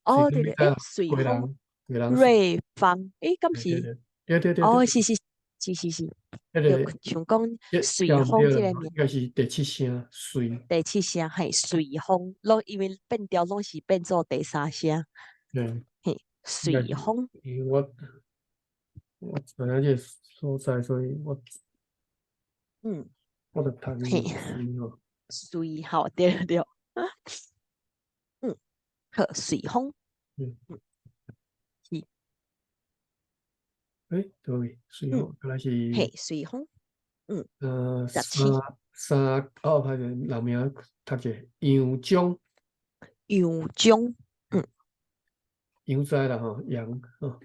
哦對對，欸，隨風，瑞芳，欸，敢是？對對對。哦，是是是是是，就像講隨風這個名，應該是第七聲，隨。第七聲係隨風，攏因為變調攏是變做第三聲。對。嘿，隨風。因為我知影這個所在，所以我，我就讀伊吼。隨吼，對對。嗯，好，隨風。嗯。是。欸，對，隨風，原來是。嘿，隨風。嗯。三三哦，歹勢，人名讀者楊章。楊章，嗯。楊知啦吼，楊吼。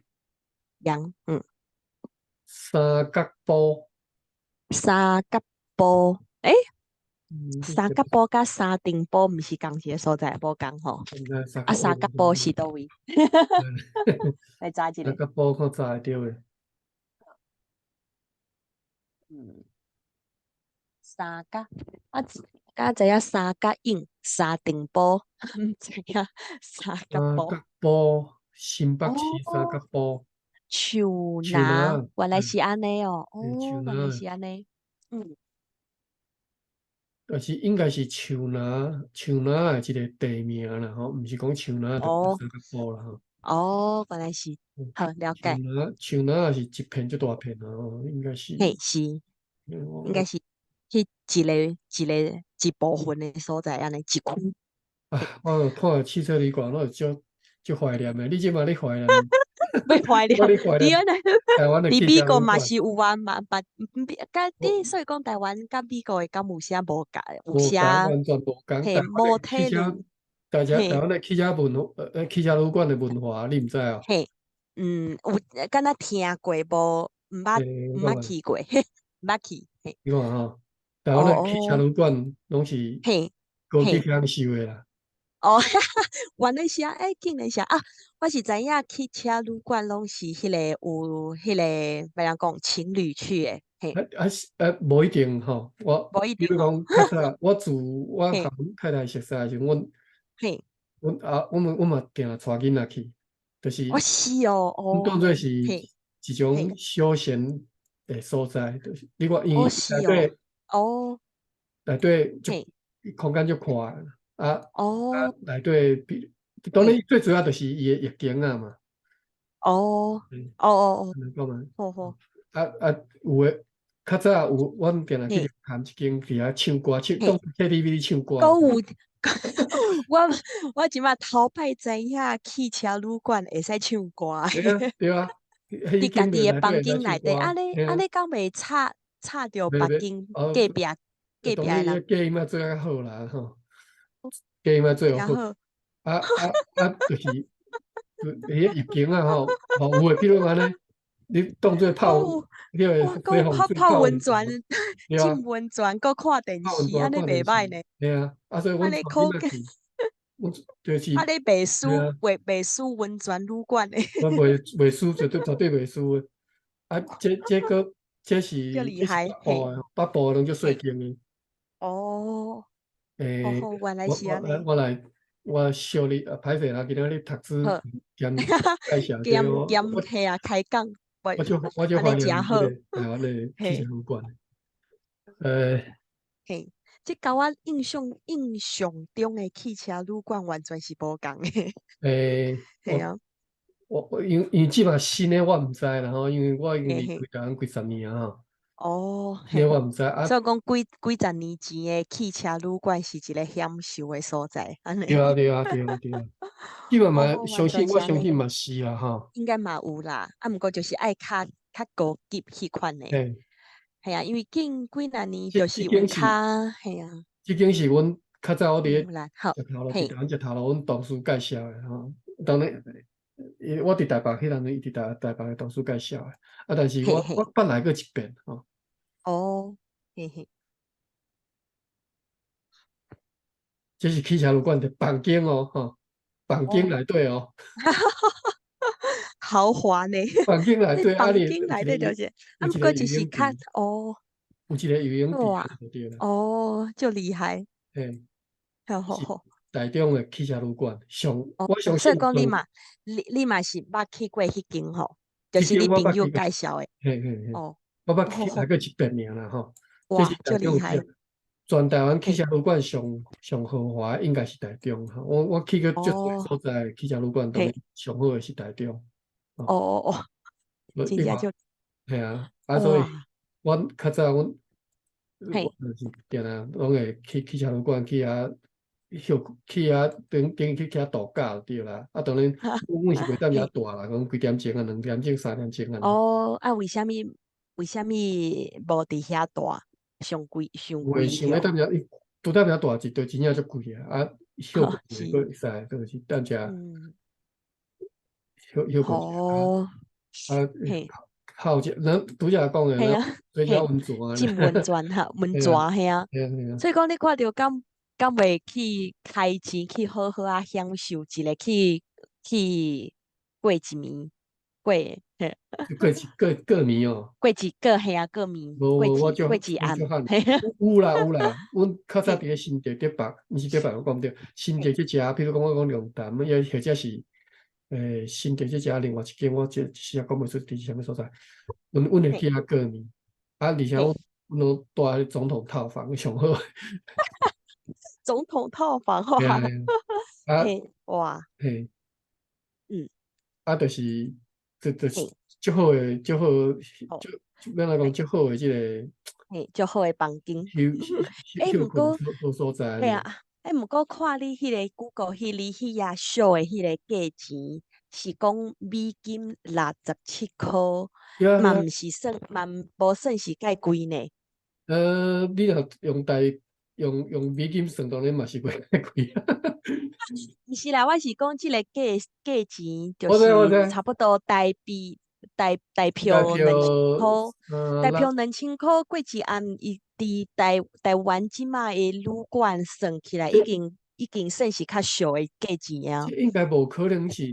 楊，嗯。三角埔。三角埔，欸？三角埔佮三重埔毋是仝一个所在，無仝吼。啊，三角埔是佗位？來查一下。三角埔看查會著的。嗯。三角，啊，敢知影三角湧、三重埔，毋知影三角埔。三角埔，新北市三角埔。樹林，原來是按呢哦，哦，原來是按呢，嗯。但是應該是樹林，樹林的一個地名啦吼，毋是講樹林就三角埔啦吼。哦，原來是，好了解。樹林也是一片足大片啊，吼，應該是。嘿，是，應該是去一個一個一部分的所在，按呢一區。啊，我看汽車旅館，我會足足懷念的。你這馬咧懷念？欲懷念，你按呢？佇美國嘛是有啊，嘛捌，佮你所以講台灣佮美國的敢有啥無仝？有啥？完全無仝。嘿，無體路。大家台灣的汽車旅館的文化，你毋知哦？嘿，嗯，有敢若聽過無？毋捌去過，毋捌去。你看吼，台灣的汽車旅館攏是高級享受的啦。哦，原來是啊，欸，竟然是啊！我是知影汽車旅館攏是彼個有彼個，欲按怎講情侶去的，嘿。啊啊是啊，無一定吼，我無一定比如講較早，我自我佮阮太太熟似的時陣，阮阮啊，阮嘛定帶囡仔去，就是哦是哦，阮當做是一種休閒的所在，就是你看，因為內底哦。內底足空間足寬啊，啊內底比當然最主要就是伊的浴間仔嘛。按呢講嘛。好好。啊啊，有的較早有，阮定定去看一間佇遐唱歌，唱當 KTV 唱歌。閣有，我這擺頭擺知影汽車旅館會使唱歌。對啊，對啊。佇家己的房間內底，按呢敢袂吵吵著別間隔壁隔壁的人？隔音仔做較好啦，吼。隔音仔做好。啊啊啊！就是，彼個浴間仔吼，吼有的，比如按呢，你當做泡，彼個泡泡溫泉，浸溫泉，閣看電視，按呢袂䆀呢。對啊，啊所以阮去，阮就是。按呢袂輸，袂輸溫泉旅館的。阮袂輸，絕對絕對袂輸的。啊，這個這是足厲害，北部的，北部攏足細間的。哦。欸，原來是按呢。我來。我小你啊，歹勢啦，今仔日讀書兼介紹兼兼嘿啊，開講，我就歡迎這個台灣的汽車旅館。嘿，這佮我印象中的汽車旅館完全是無仝的。嘿啊。我因為這馬新的我毋知啦吼，因為我已經離開台灣幾十年啊吼。新的我毋知啊。所以講幾十年前的汽車旅館是一個享受的所在，按呢。對啊對啊對啊對啊。這馬嘛，相信我相信嘛是啦吼。應該嘛有啦，啊，毋過就是愛較高級彼款的。係啊，因為近幾若年就是有較嘿啊。這間是阮較早我佇咧食頭路，佇台灣食頭路，阮同事介紹的吼。當然，我佇台北彼陣，伊佇台北的同事介紹的。啊，但是我捌來過一遍吼。哦，嘿嘿。這是汽車旅館的房間哦，吼，房間內底哦。豪華呢。房間內底，房間內底就是，啊，毋過就是較哦。有一個游泳池就對啦。哦，足厲害。嘿。好好好。台中的汽車旅館上，我相信。所以講你嘛，你嘛是捌去過彼間吼，就是你朋友介紹的。嘿嘿嘿。哦。我捌去來過一遍爾啦吼。哇，足厲害！全台灣汽車旅館上上豪華應該是台中吼。我去過足濟所在汽車旅館，當然上好的是台中。哦哦哦，真正足。嘿啊，啊所以，阮較早阮，我就是定定攏會去汽車旅館去遐歇，去遐等等去遐度假就對啦。啊，當然，阮是袂踮遐蹛啦，講幾點鐘啊，2點鐘、3點鐘啊。哦，啊，為啥物無佇遐蹛？傷貴，傷貴。想欲踮遐，伊拄踮遐蹛一對真正足貴啊！啊，歇睏閣會使，就是踮遮歇歇睏哦。啊，泡者，咱拄才講的，水車溫泉啊，浸溫泉哈，溫泉嘿啊。所以講，你看著敢袂去開錢去好好仔享受一下，去過一暝，過嘿。過一過過暝哦。過一過嘿啊，過暝，無無，我過一暗。有啦有啦，阮較早佇咧新竹竹北，毋是竹北，我講毋對，新竹這遮，比如講我講龍潭，抑或者是新竹這遮另外一間，我這一時仔講袂出佇啥物所在。阮會去遐過暝，啊，而且阮攏蹛佇總統套房上好。總統套房哇！啊，哇！嘿，啊，就是，就是足好的，足好，足欲按怎講，足好的這個，嘿，足好的房間。欸，毋過，好所在。嘿啊，欸，毋過看你彼個 Google 彼你彼頁俗的彼個價錢，是講美金67箍，嘛毋是算，嘛無算是介貴呢。你若用台用用美金算，當然嘛是袂介貴。毋是啦，我是講這個價錢，就是差不多台幣台票2000箍，台票兩千箍過一暗，伊佇台灣這馬的旅館算起來，已經算是較俗的價錢啊。應該無可能是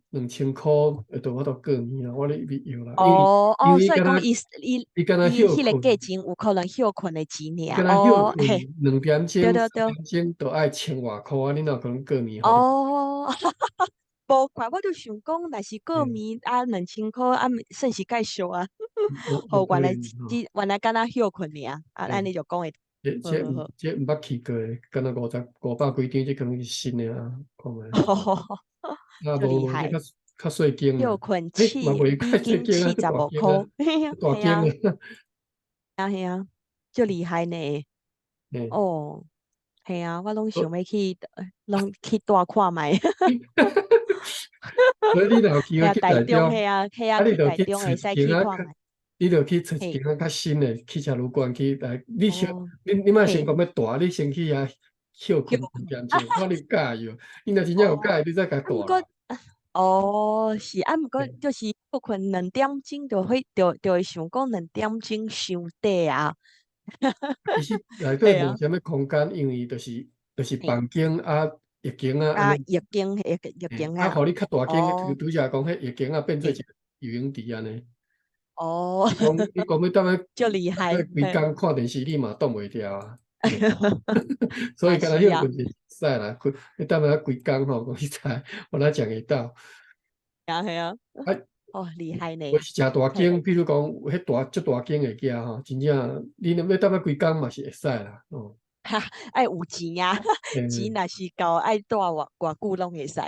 兩千箍會到法度過暝啦，我咧欲搖啦。哦哦，所以講伊伊彼個價錢有可能歇睏的錢爾。哦，嘿， 2點鐘、3點鐘都愛千外箍啊！你哪有可能過暝？哦，無怪我就想講，若是過暝啊，兩千箍啊，算是介俗啊。哦，原來只原來敢若歇睏爾，啊，按呢就講會。這這好好好。這毋捌去過的，敢若500幾張，這可能是新的啊，看覓。啊，無，足厲害。這較較細間歇啦。睏欸，嘛袂較美細間啊，金足大45箍，間啊，足大嘿啊。間啊。啊，嘿啊，足厲害呢。哦，嘿啊，我攏想欲去，攏去蹛看覓。所以你若有機會嘿啊，去台台中，中，嘿啊，嘿啊，啊，你去就去台中會揣一間啊使去看覓。你就去揣一間啊較新的汽車旅館去來，你先，你莫先講欲蹛，你先去遐歇睏兩點鐘，看你佮意無？你若真正有佮意，你再共啊，毋過蹛。哦，是啊，毋過就是歇睏2點鐘就會就會想講2點鐘傷短啊。其實內底無啥物空間，因為就是房間啊、浴間啊，啊，浴間、浴間啊，啊，予你較大間，拄才講彼浴間啊變做一個游泳池按呢。你講欲踮咧，足厲害，規工看電視，你嘛擋袂牢啊。所以敢若歇睏是會使啦，你踮遐規工吼，講實在，我來講會到。啊，係啊。啊，哦，厲害呢。有是誠大間，比如講彼大足大間的遐吼，真正你若欲踮遐規工嘛是會使啦，哦。哈，愛有錢啊，錢若是夠，愛蹛偌偌久攏會使。啊，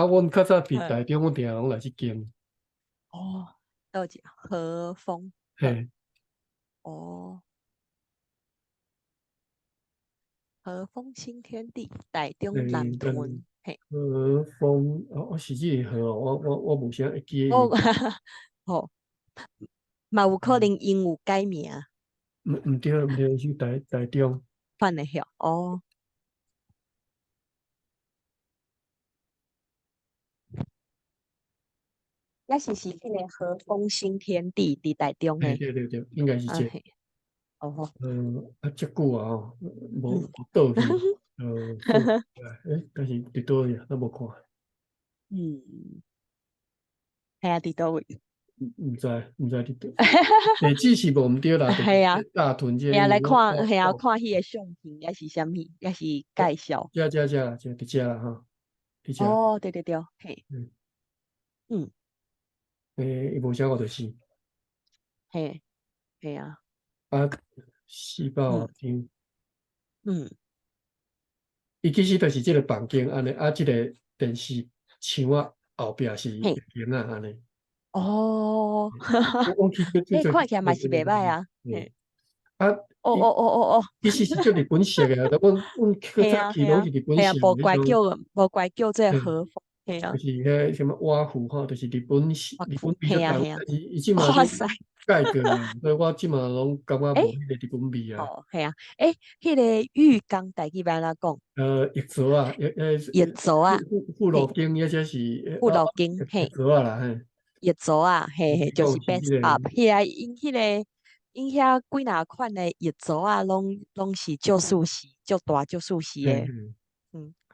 阮較早佇台中，阮定攏來這間。哦，佗一和風。嘿。哦。和風新天地，台中南屯。嘿。和風，哦，是這個和哦，我無啥會記。哦，好，嘛有可能𪜶有改名。毋對，是台中。款的曉，哦。抑是彼個和風新天地佇台中的。對對對，應該是這個。哦。啊，遮久啊吼，無倒去，欸，但是佇佗位啊，咱無看。係啊，佇佗位？毋知佇佗。地址是無毋對啦，係啊。大屯這。係啊，來看，係啊，看彼個相片，抑是啥物，抑是介紹。遮遮遮，遮佇遮啦吼，佇遮。哦，對對對，嘿。欸，伊無寫54。嘿，嘿啊。啊，400外張。伊其實就是這個房間按呢，啊，這個電視牆仔後壁是浴間仔按呢。哦，欸，看起來嘛是袂䆀啊。啊，哦哦哦哦哦，其實是足日本式的啊，阮較早去攏是日本式。嘿啊，無怪叫，無怪叫做和風。嘿啊。就是彼啥物和服吼，就是日本式，日本味較重。但是伊這馬改過啊，所以我這馬攏感覺無彼個日本味啊。哦，嘿啊，欸，彼個浴缸台語欲按怎講？浴槽啊，浴槽啊，富樂間，抑者是富樂間，嘿。浴槽啊啦，嘿。浴槽啊，嘿嘿，就是 bathtub，彼個𪜶彼個𪜶遐幾若款的浴槽啊，攏是足舒適，足大足舒適的。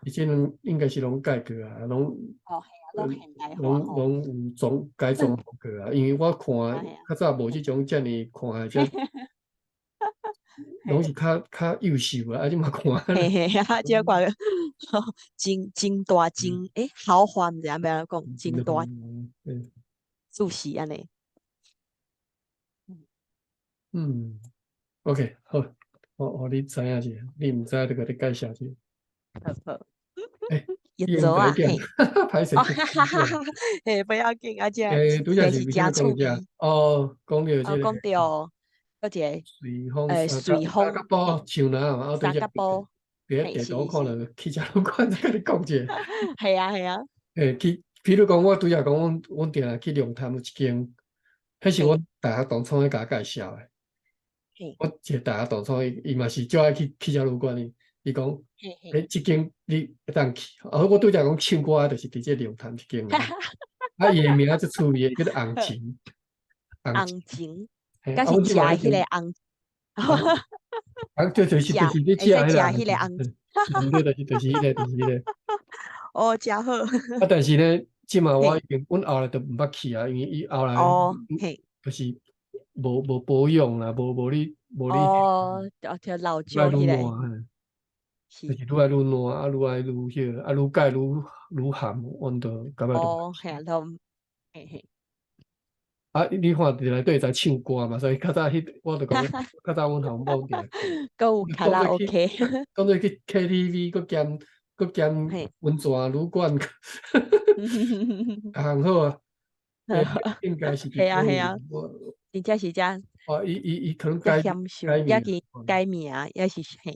伊這兩應該是攏改過啊，攏哦，係啊，攏現代化攏攏有裝改裝過啊，因為我看較早無這種遮爾看的遮，攏是較較幼秀啊，啊這馬看。嘿嘿，啊，這看真真大真欸豪華，毋知影欲按怎講，真大舒適按呢。嗯，OK，好，我予你知影者，你毋知就共你介紹者。好好。欸，浴槽啊，嘿，歹勢，嘿，不要緊，啊，這欸，拄才這是是誠趣味。哦，講著這個。講著，閣一個。瑞豐瑞豐三角埔樹林啊，三角埔。佇咧地圖看著汽車旅館，再共你講者。係啊，係啊。欸，去，比如講，我拄才講，阮定定去龍潭有一間，彼是阮大學同窗咧共我介紹的。我一個大學同窗，伊嘛是足愛去汽車旅館的。伊講，欸，這間你會當去。啊，我拄才講唱歌的，就是佇這龍潭這間。啊，伊的名足趣味的，叫做紅情。紅情，敢是食彼個紅。啊，對，就是你食彼個紅。對，就是彼個，就是彼個。哦，誠好。啊，但是呢，這馬我已經，阮後來就毋捌去啊，因為伊後來，就是無保養啦，無你無你。哦，就老舊彼個。就是愈來愈爛，啊，愈來愈彼個，啊，愈改愈愈鹹，阮就感覺。哦，嘿啊，攏，嘿嘿。啊，你看佇內底會知唱歌嘛，所以較早彼我就講較早阮後某佇內底，閣有卡拉 OK，講做去 KTV，閣兼溫泉旅館，逐項好啊，應該是。係啊係啊，真正是遮。哦，伊可能改改名，改名，抑是嘿，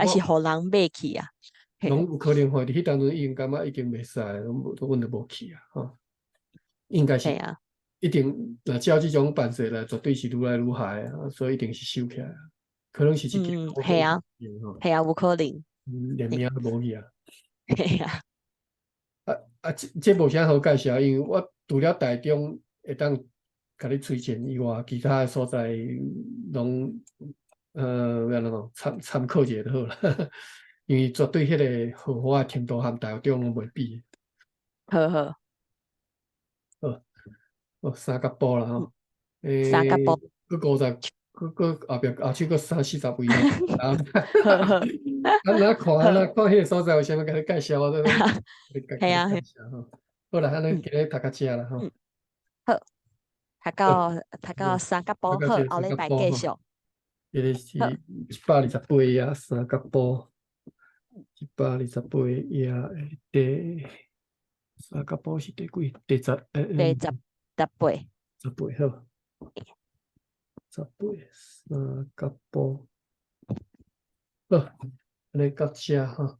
抑是予人買去啊。攏有可能吼，佇彼當陣已經感覺已經袂使，攏無，阮就無去啊，吼。應該是，一定若照這種辦勢來，絕對是愈來愈害啊，所以一定是收起來，可能是一間。嗯，係啊，係啊，有可能。嗯，連名都無去啊。係啊。啊啊，這無啥好介紹，因為我除了台中會當共你推薦以外，其他的所在攏欲按怎講，參考一下就好啦。因為絕對彼個豪華的程度和台中攏袂比。好好。好，哦，三角埔啦吼。三角埔。閣50，閣後壁後手閣三四十位。啊，若看若看彼個所在有啥物共你介紹，我都係啊。好啦，按呢今日讀到遮啦吼。好，讀到三角埔，好，後禮拜繼續。這个是128頁，三角埔。128頁的第三角埔是第幾？第十？第十八。十八好。十八三角埔。好，按呢到遮吼。